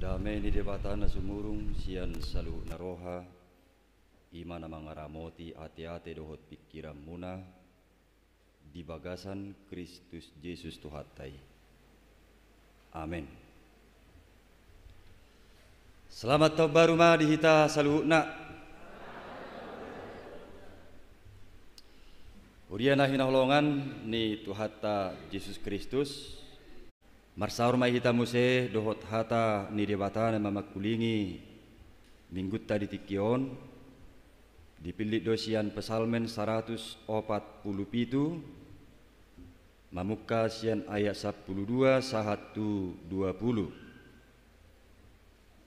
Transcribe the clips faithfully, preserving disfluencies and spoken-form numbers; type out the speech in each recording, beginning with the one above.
Dame ni Debata na sumurung sian saluhutna roha, i ma na mangaramoti ateate dohot pingkiranmuna di bagasan Kristus Jesus Tuhanta i. Amen. Selamat tahun baru ma di hita saluhutna. Huria na hinaholongan ni Tuhanta Jesus Kristus, marsaor ma hita muse dohot hata ni Debata na mamangkulingi minggunta di tingki on, dipillit do sian Psalmen saratus opat pulu pitu, mamungka sian ayat sampulu dua sahat tu dua pulu.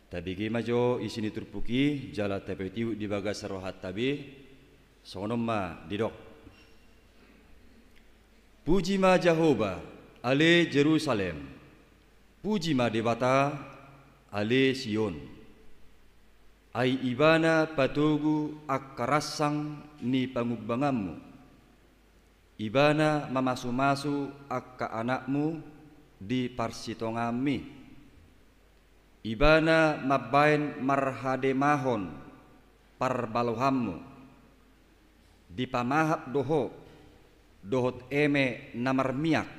Tabege ma jo isi ni turpuk i, jala tapaihutihut di bagasan rohanta be, songon on ma didok. Puji ma Jahowa, ale Jerusalem, puji ma Debata, ale Sion. Ai Ibana patogu angka ransang ni pangumbanganmu. Ibana mamasumasu angka anakmu di parsitongaanmi. Ibana mambahen marhademahon parbalohanmu. Dipamahap do ho dohot eme na marmiak.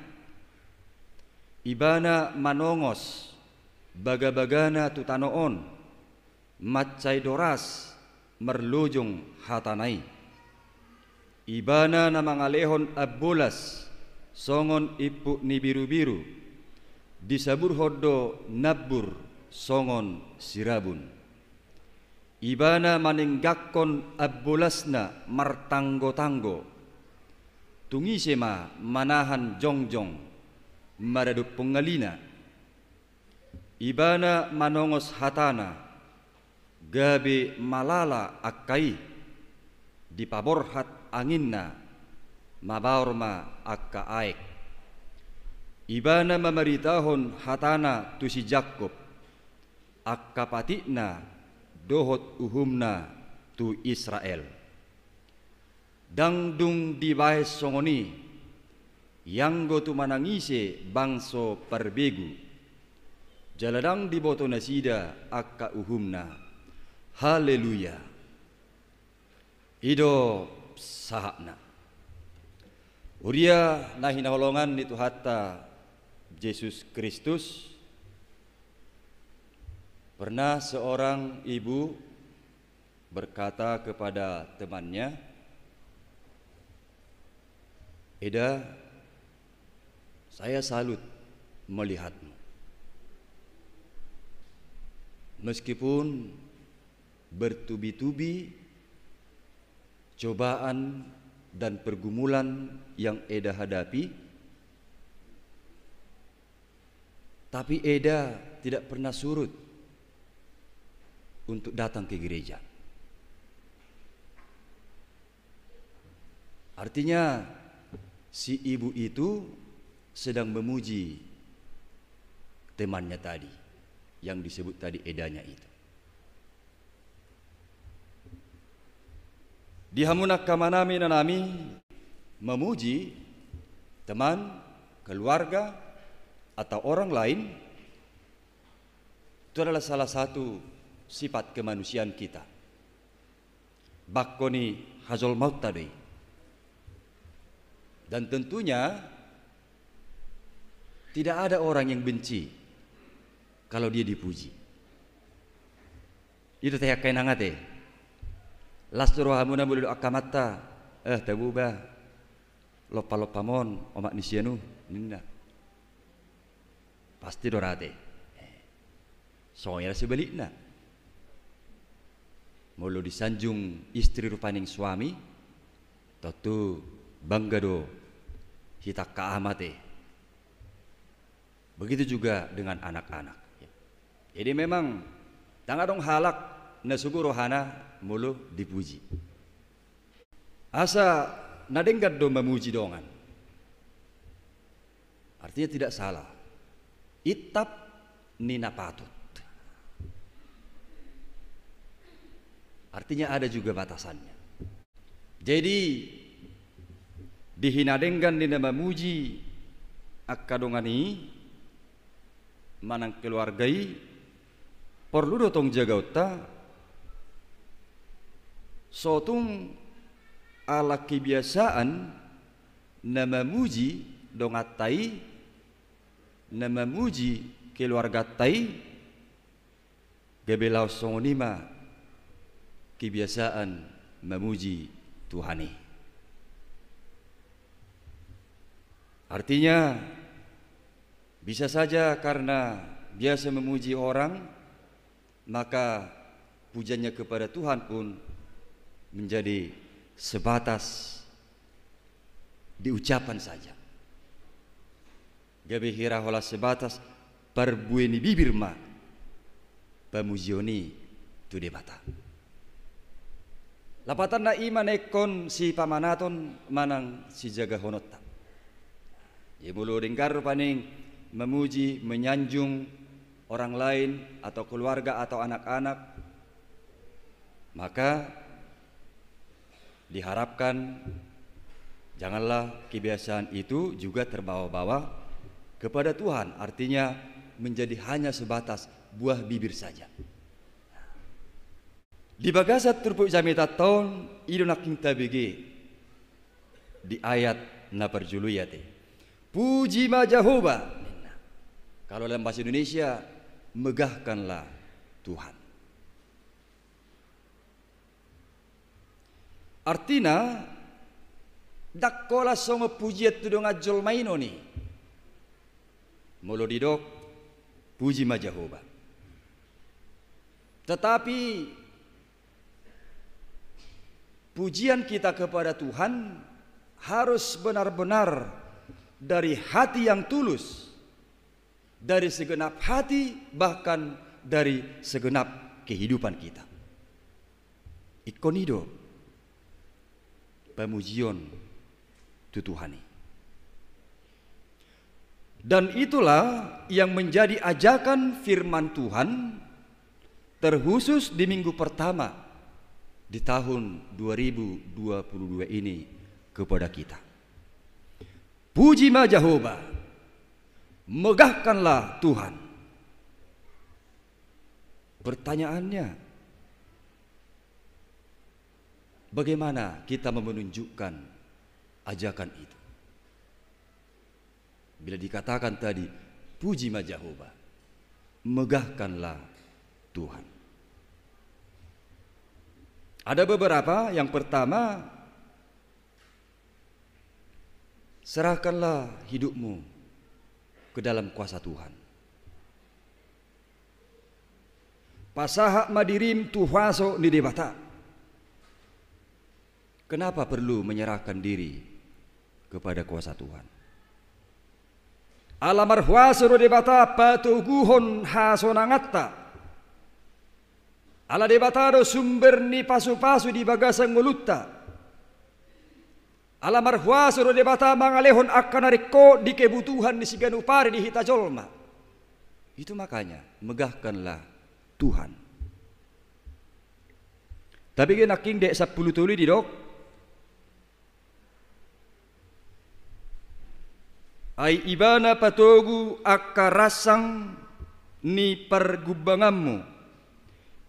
Ibana manongos bagabagana tu tano on, mansai doras marlojong hatana i. Ibana na mangalehon ambolas songon impuk ni birubiru, disaburhon do nambur songon sirabun. Ibana maninggakkon ambolasna martanggotanggo. Tung ise ma manahan jongjong maradophon ngalina? Ibana manongos hatana, gabe malala angka i, dipaborhat anginna, mabaor ma angka aek. Ibana mamaritahon hatana tu si Jakkob, angka patikna dohot uhumna tu Israel. Ndang dung dibahen songon i, ianggo tu manang ise bangso parbegu, jala ndang diboto nasida angka uhumna. Haleluya. I do sahatna. Huria na hinaholongan ni Tuhanta Jesus Kristus, pernah seorang ibu berkata kepada temannya, "Eda, saya salut melihatmu. Meskipun bertubi-tubi cobaan dan pergumulan yang Eda hadapi, tapi Eda tidak pernah surut untuk datang ke gereja." Artinya, si ibu itu sedang memuji temannya tadi, yang disebut tadi Edanya itu. Di hamu angka amanami, inanami, memuji teman, keluarga, atau orang lain, itu adalah salah satu sifat kemanusiaan kita. Bangko ni hajolmaonta do i. Dan tentunya tidak ada orang yang benci kalau dia dipuji. I do tahe angka inang ate. Las do rohamuna molo didok angka amanta, "Eh, tabo bah, lompa-lompam on omak ni si anu," ninna. Pasti do ra ate. Songon i ra sebalikna. Molo disanjung istri rupani suami, tontu bangga do hita angka ama ate. Begitu juga dengan anak-anak. Jadi memang ndang adong halak na sogo rohana molo dipuji. Asa na denggan do mamuji dongan. Artinya tidak salah. Intap ni na patut. Artinya ada juga batasannya. Jadi, di hinadenggan ni na mamuji angka dongan i, manang keluarga i, Porlu do tong jagaonta, so tung ala kebiasaan na mamuji donganta i, na mamuji keluarganta i, gabe laos songon i ma kebiasaan mamuji Tuhan i. Artinya, bisa saja karena biasa memuji orang, maka pujiannya kepada Tuhan pun menjadi sebatas di ucapan saja. Gabe hira holan sebatas parbue ni bibir ma pamujion i tu Debata. Lapatanna i ma na ingkon sipamanaton manang sijagahononta. Jadi molo denggan rupani memuji, menyanjung orang lain atau keluarga atau anak-anak, maka diharapkan janganlah kebiasaan itu juga terbawa-bawa kepada Tuhan, artinya menjadi hanya sebatas buah bibir saja. Di bagasan turpuk jamitanta on, i do nangkin tabege di ayat na parjolo i ate. Puji ma Jahowa, ninna. Kalau dalam bahasa Indonesia, megahkanlah Tuhan. Artina, ndang holan songon pujian tu dongan jolma i non i. Molo didok, puji ma Jahowa. Tetapi pujian kita kepada Tuhan harus benar-benar dari hati yang tulus, dari segenap hati, bahkan dari segenap kehidupan kita. Ingkon i do pamujion tu Tuhan i. Dan itulah yang menjadi ajakan firman Tuhan, terkhusus di minggu pertama di tahun dua ribu dua puluh dua ini kepada kita. Puji ma Jahowa, megahkanlah Tuhan. Pertanyaannya, bagaimana kita mau menunjukkan ajakan itu? Bila dikatakan tadi, puji ma Jahowa, megahkanlah Tuhan. Ada beberapa, yang pertama, serahkanlah hidupmu ke dalam kuasa Tuhan. Pasahat ma dirim tu huaso ni Debata. Kenapa perlu menyerahkan diri kepada kuasa Tuhan? Ala marhuaso do Debata patoguhon hasonanganta. Ala Debata do sumber ni pasupasu di bagasan ngolunta. Ala marhuaso do Debata mangalehon angka na ringkot di kebutuhan ni siganup ari di hita jolma. Itu makanya, megahkanlah Tuhan. Tabege nangkin di ayat sampulu tolu i didok, ai Ibana patogu angka ransang ni pargumbanganmu.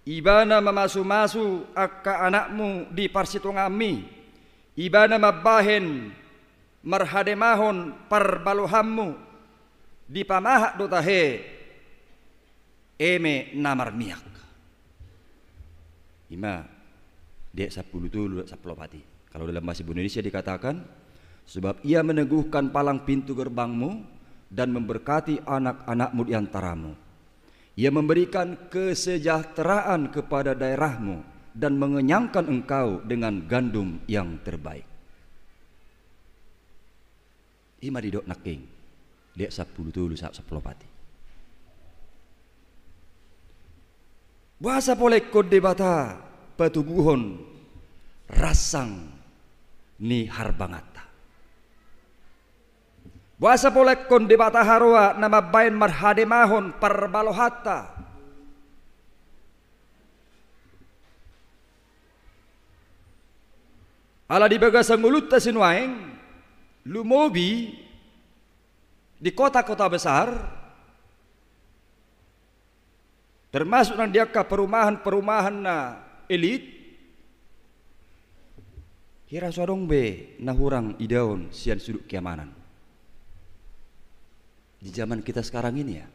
Ibana mamasumasu angka anakmu di parsitongaonmi. Ibana mambahen marhademahon parbalohanmu. Dipamahat do tahe eme na marmiak. I ma di ayat sampulu tolu, sampulu opat i. Kalau dalam bahasa Indonesia dikatakan, sebab Ia meneguhkan palang pintu gerbangmu dan memberkati anak-anakmu di antaramu. Ia memberikan kesejahteraan kepada daerahmu dan mengenyangkan engkau dengan gandum yang terbaik. I ma didok nangkin di ayat sampulu tolu sahat sampulu opat i. Boasa pola ingkon Debata patoguhon ransang ni harbanganta? Boasa pola ingkon Debata haroa na mambahen marhademahon parbalohanta? Ala di bagasan ngolunta sinuaeng, lumobi di kota-kota besar, termasuk nang di angka perumahan-perumahan na elit, hira so adong be na hurang idaon sian sudut keamanan. Di zaman kita sekarang ini, ya.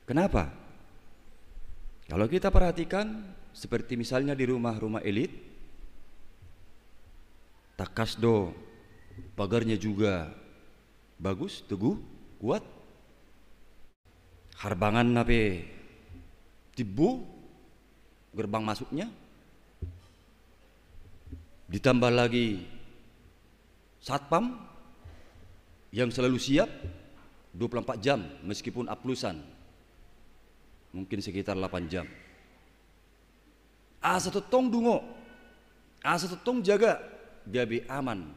Kenapa? Kalau kita perhatikan, seperti misalnya di rumah-rumah elit, tangkas do, pagarnya juga bagus, teguh, kuat. Harbanganna pe timbo, gerbang masuknya. Ditambah lagi satpam yang selalu siap dua puluh empat jam, meskipun aplusan, mungkin sekitar delapan jam. Asa tongtong dungo, asa tongtong jaga, gabe aman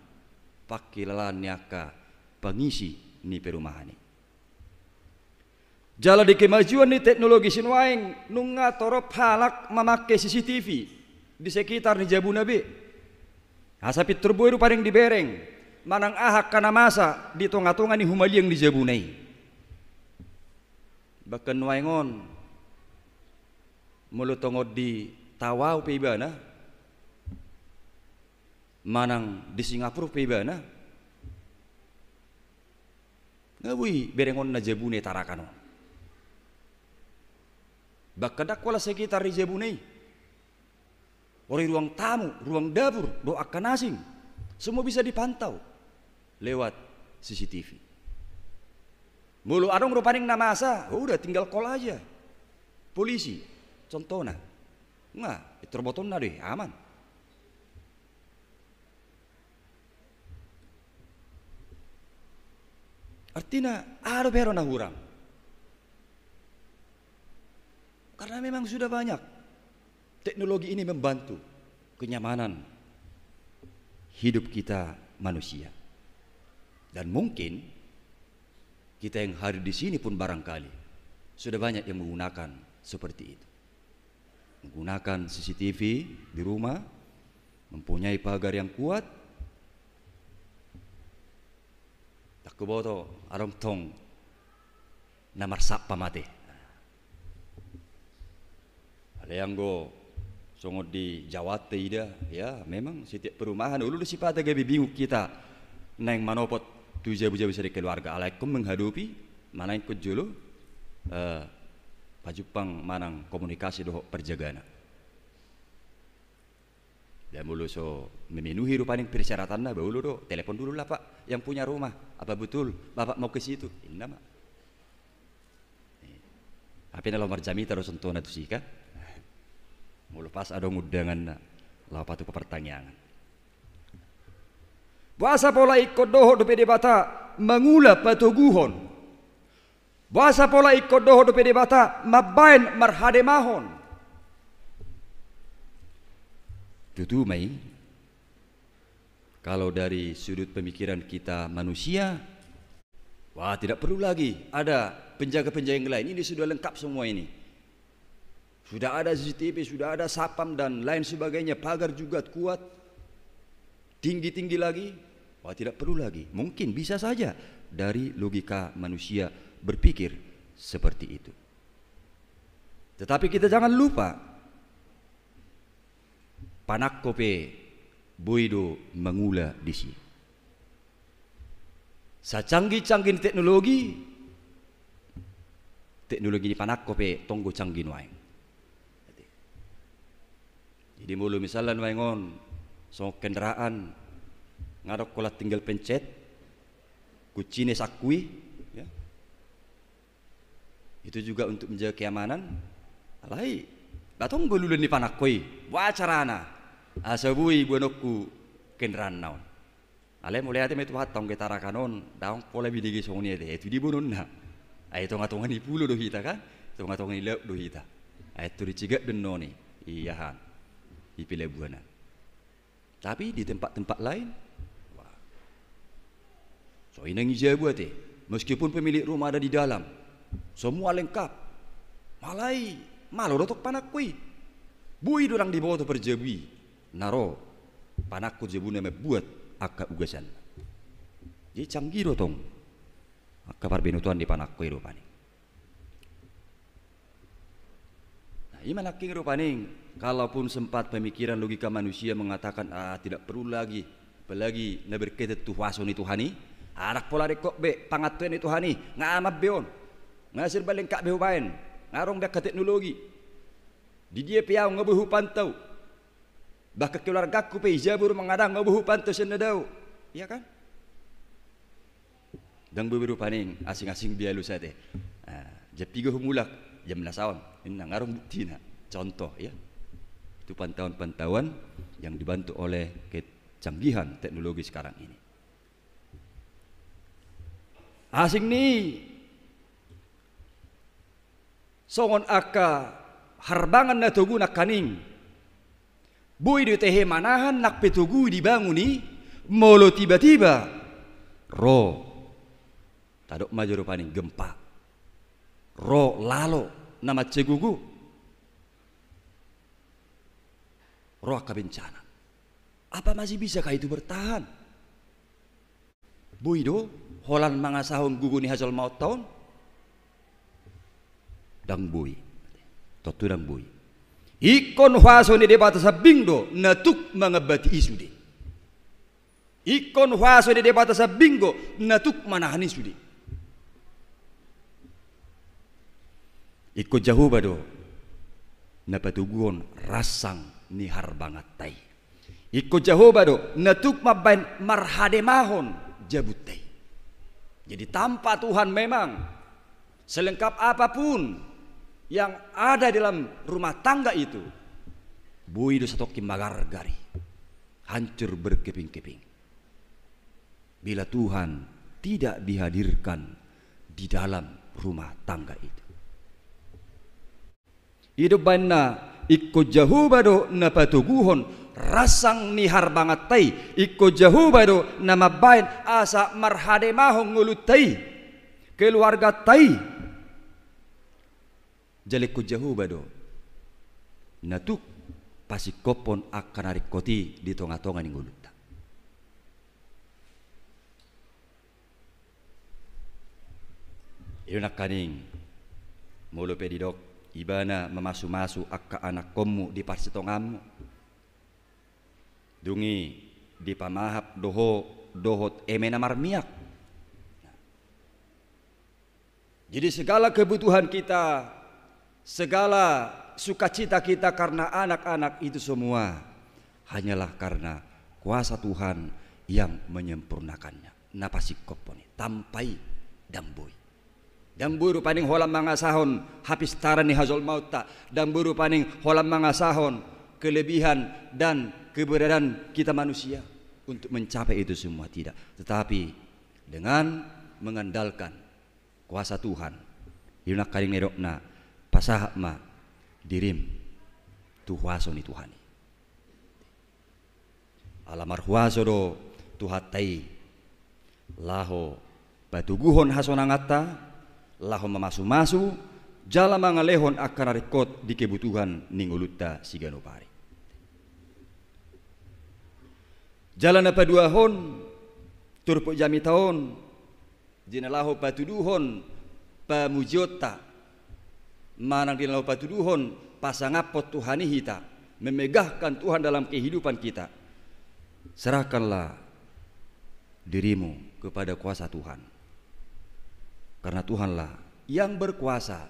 pangkilalaan ni angka pangisi ni perumahan i. Jala di kemajuan ni teknologi sinuaeng, nunga torop halak mamangke C C T V di sekitar ni jabuna be. Asa pintor boi rupani dibereng manang aha angka na masa di tonga-tonga ni humaliang ni jabuna i. Bahkan nuaeng on, molo tongon di tawau pe ibana, manang di Singapura pe ibana, nga boi berengonna jabuna i Tarakan on. Bahkan ndang holan sekitar ni jabuna i, ro i ruang tamu, ruang dapur, dohot angka na asing, semua bisa dipantau lewat C C T V. Molo adong rupani na masa, udah, tinggal call aja polisi, contohna. Nga, pintor botonna do i, aman. Artina, aha dope hira na hurang? Karena memang sudah banyak teknologi ini membantu kenyamanan hidup kita manusia. Dan mungkin kita yang hadir di sini pun barangkali sudah banyak yang menggunakan seperti itu. Menggunakan C C T V di rumah, mempunyai pagar yang kuat. Ndang huboto adong tong na marsatpam ate. Alai anggo songon di Jawa ate ida, ya, memang setiap perumahan, olo do sipata gabe bingung hita naeng manopot tu jabu-jabu sada keluarga, alai ingkon menghadopi, manang ingkon jolo, eh, pajumpang manang komunikasi dohot parjagana. Dan molo so memenuhi rupani persyaratanna, ba olo do, telepon dulu lah Pak yang punya rumah, apa betul Bapak mau ke situ, ninna ma. Hape na laho marjamita do contohna tusi kan. Molo pas adong undanganna, laho patupa partangiangan. Boasa pola ingkon dohot dope Debata mangula patoguhon? Boasa pola ingkon dohot dope Debata mambaen marhademahon? Tutu ma i, kalau dari sudut pemikiran kita manusia, wah, tidak perlu lagi ada penjaga-penjaga yang lain. Ini sudah lengkap semua ini. Sudah ada C C T V, sudah ada satpam dan lain sebagainya, pagar juga kuat, tinggi-tinggi lagi. Wah, tidak perlu lagi. Mungkin bisa saja dari logika manusia berpikir seperti itu. Tetapi kita jangan lupa, panangko pe boi do mangula disi. Sacanggih-canggih ni teknologi, teknologi ni panangko pe tong do canggih nuaeng. Jadi molo misalna nuaeng on songon kendaraan, nga adong holan tinggal pencet kuncina, sangkui, ya. Itu juga untuk menjaga keamanan. Alai, ba tong do luluan ni panangko i, boha carana asa boi boanonku kendaraanna on? Alai mauliate ma i tu Tuhanta, anggo i Tarakan on, ndang pola binege songon i ate, eh, tu dia boanonna? Ai tonga-tonga ni pulo do hita kan, tonga-tonga ni laut do hita. Ai tu di Cigadong do on i, i aha, i pelabuhan an. Tapi di tempat-tempat lain, wah, so inang i jabu ate, meskipun pemilik rumah ada di dalam, semua lengkap. Alai, malo do tong panangko i. Boi do nang diboto parjabu i na ro panangko jabuna mambuat angka ugasan. Jadi canggih do tong angka parbinotoan ni panangko i rupani. Ima nangkin rupani, kalaupun sempat pemikiran logika manusia mengatakan, ah, tidak perlu lagi, apalagi na berkaitan tu huaso ni Tuhan i, ah, ndang pola ringkot be pangantuan ni Tuhan i, nga aman be on, nga serba lengkap be hubaen, nga adong be angka teknologi. Di dia pe au nga boi hupantau. Bahkan keluargaku pe ija boru mangadang nga boi hupantau sian na dao. Iya kan? Ndang boi be rupani, asing-asing be alu sate. Ah, jam piga humulak, jam na saon. Inna nga adong buktina. Contoh, ya. Itu pantauan-pantauan yang dibantu oleh kecanggihan teknologi sekarang ini. Asing ni songon angka harbangan na togu nangkaning. Boi do tehe manahan nang pe togu dibangun i, molo tiba-tiba ro, tadok ma jo rupani gempa, ro lalo na mansai gogo, ro angka bencana. Apa masih bisakah itu bertahan? Boi do holan mangasahon gogo ni hajolmaonta on? Ndang boi. Tontu ndang boi. Ingkon huaso ni Debata sambing do na tuk mangambati i sude. Ingkon huaso ni Debata sambing do na tuk manahan i sude. Ingkon Jahowa do na patoguhon ransang ni harbanganta i. Ingkon Jahowa do na tuk mambaen marhademahon jabunta i. Jadi tanpa Tuhan memang selengkap apapun yang ada dalam rumah tangga itu, boi do satongkin magargar i, hancur berkeping-keping. Bila Tuhan tidak dihadirkan di dalam rumah tangga itu. I do umbahen na ingkon Jahowa do na patoguhon ransang ni harbanganta i, ingkon Jahowa do na mambaen asa marhademahon ngolunta i, keluarganta i. Jala ingkon Jahowa do na tuk pasingkophon angka na ringkot i di tonga-tonga ni ngolunta. I do nangkaning, molo pe didok, Ibana mamasu-masu angka anakkonmu di parsitonganmu. Dung i dipamahap do ho dohot eme na marmiak. Jadi segala kebutuhan kita, segala sukacita kita karena anak-anak itu semua hanyalah karena kuasa Tuhan yang menyempurnakannya. Na pasingkophon i, tanpa i ndang boi. Ndang boi rupani holan mangasahon hapistaran ni hajolmaonta, ndang boi rupani holan mangasahon kelebihan dan keberadaan kita manusia untuk mencapai itu semua, tidak. Tetapi dengan mengandalkan kuasa Tuhan. I do nangkaning na nidokna, pasahat ma dirim tu huaso ni Tuhan i. Ala marhuaso do Tuhanta i laho patoguhon hasonanganta, laho mamasu-masu, jala mangalehon angka na ringkot di kebutuhan ni ngolunta siganup ari. Jala na paduahon, turpuk jamita on, di na laho patuduhon pamujionta, manang di na laho patuduhon pasangaphon Tuhan i hita, memegahkan Tuhan dalam kehidupan kita, serahkanlah dirimu kepada kuasa Tuhan. Karena Tuhanlah yang berkuasa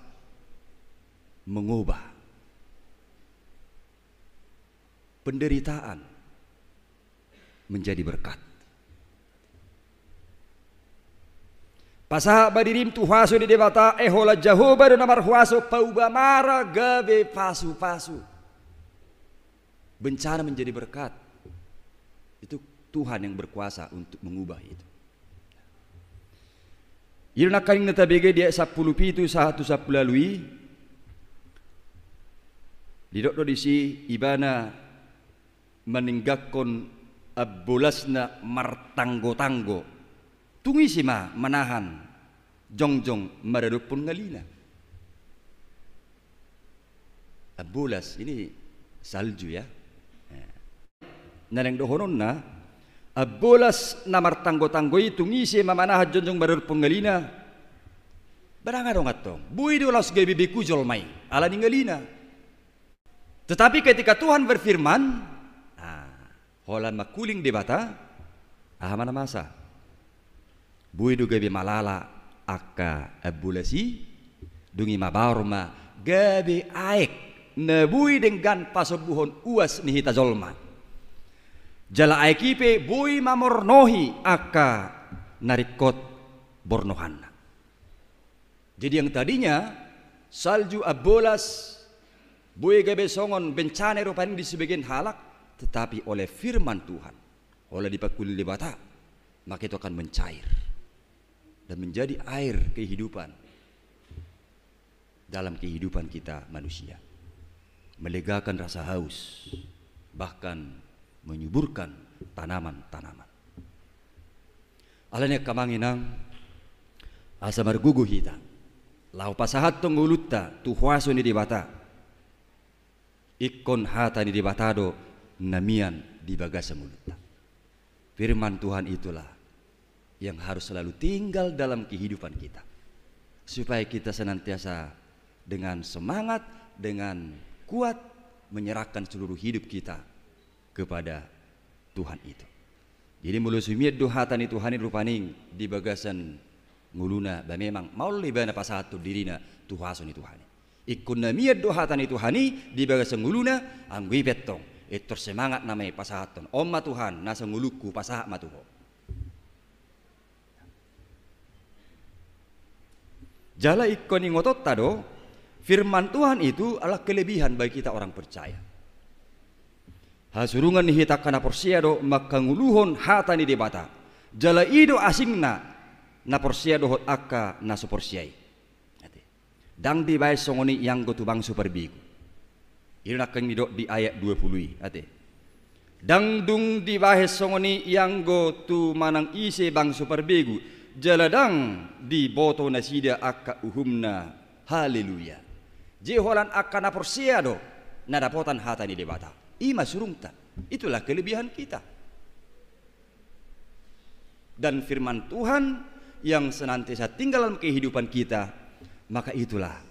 mengubah penderitaan menjadi berkat. Pasahat ma dirim tu huaso ni Debata, ai holan Jahowa do na marhuaso pauba mara gabe pasu-pasu. Bencana menjadi berkat. Itu Tuhan yang berkuasa untuk mengubah itu. I do nangkaning na tabege di ayat sampulu pitu sahat tu sampulu ualu i. Didok do disi, Ibana maninggalhon ambolasna martanggo-tanggo. Tung ise ma manahan jongjong maradophon ngalina? Ambolas, ini salju ya. Na naeng dohononna, ambolas na martanggo-tanggo i tung ise ma manahan jongjong maradophon ngalina? Barang adong antong, boi do laos gabe beku jolma i ala ni ngalina. Tetapi ketika Tuhan berfirman, nah, holan mangkuling Debata, aha ma na masa? Boi do gabe malala angka ambolas i, dung i mabaor ma gabe aek na boi denggan pasombuhon uas ni hita jolma. Jala aek i pe boi mamornohi angka na ringkot bornohanna. Jadi yang tadinya salju, ambolas, boi gabe songon bencana i rupani di sebagian halak, tetapi oleh firman Tuhan, holan dipangkuling Debata, maka itu akan mencair dan menjadi air kehidupan dalam kehidupan kita manusia, melegakan rasa haus, bahkan menyuburkan tanaman-tanaman. Alani i, angka amang inang, asa margogo hita laho pasahathon ngolunta tu huaso ni Debata, ingkon hata ni Debata do na mian di bagasan ngolunta. Firman Tuhan itulah yang harus selalu tinggal dalam kehidupan kita, supaya kita senantiasa dengan semangat, dengan kuat menyerahkan seluruh hidup kita kepada Tuhan itu. Jadi molo so mian do hata ni Tuhan i rupani di bagasan ngoluna, ba memang maol do ibana pasahathon dirina tu huaso ni Tuhan i. Ingkon na mian do hata ni Tuhan i di bagasan ngoluna, anggo i pe antong, pintor semangat nama i pasahathon, on ma Tuhan, nasa ngolungku pasahat ma tu Ho. Jala ingkon ingotonta do, firman Tuhan itu adalah kelebihan bagi kita orang percaya. Hasurungan ni hita angka na porsea do mangkangoluhon hata ni Debata. Jala i do asingna na porsea dohot angka na so porsea i. Ate. Ndang dibahen songon i ianggo tu bangso parbegu. I do nangkin didok di ayat dua pulu i, ate. Ndang dung dibahen songon i ianggo tu manang ise bangso parbegu, jala ndang diboto nasida angka uhumna. Haleluya. Jadi holan angka na porsea do na dapotan hata ni Debata. I ma surungta. Itulah kelebihan kita. Dan firman Tuhan yang senantiasa tinggal dalam kehidupan kita, maka itulah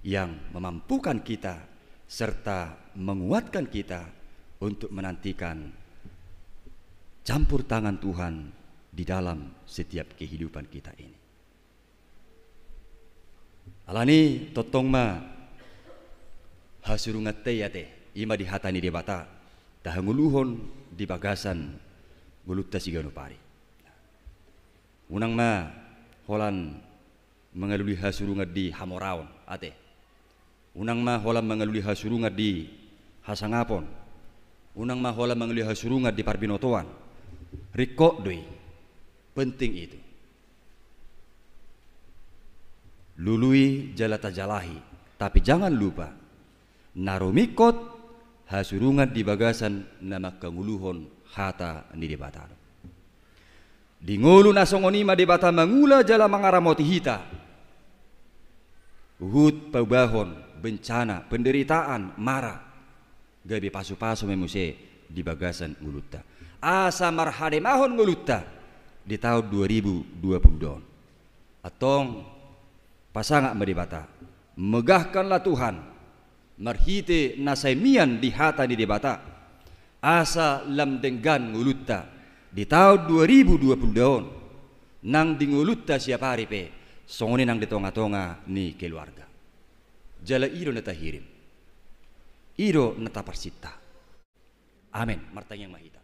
yang memampukan kita serta menguatkan kita untuk menantikan campur tangan Tuhan di dalam setiap kehidupan kita ini. Alani tongtong ma hasurunganta i, ate, i ma di hata ni Debata tahangoluhon di bagasan ngolunta siganup ari. Unang ma holan mangalului hasurungan di hamoraon, ate. Unang ma holan mangalului hasurungan di hasangapon. Unang ma holan mangalului hasurungan di parbinotoan. Ringkot do i. Penting itu. Lului jala tajalahi, tapi jangan lupa, na rumingkot hasurungan di bagasan na mangkangoluhon hata ni Debata do. Di ngolu na songon i ma Debata mangula jala mangaramoti hita. Huhut paubahon bencana, penderitaan, mara, gabe pasupasu ma i muse di bagasan ngolunta. Asa marhademahon ngolunta di taon dua ribu dua pulu dua on. Antong, pasangap ma Debata, megahkanlah Tuhan, marhite na sai mian di hata ni Debata, asa lam denggan ngolunta di taon dua ribu dua pulu dua on, nang di ngolunta siapari pe, songon i nang di tongatonga ni keluarga. Jala i do na tahirim. I do na taparsinta. Amen. Martangiang ma hita.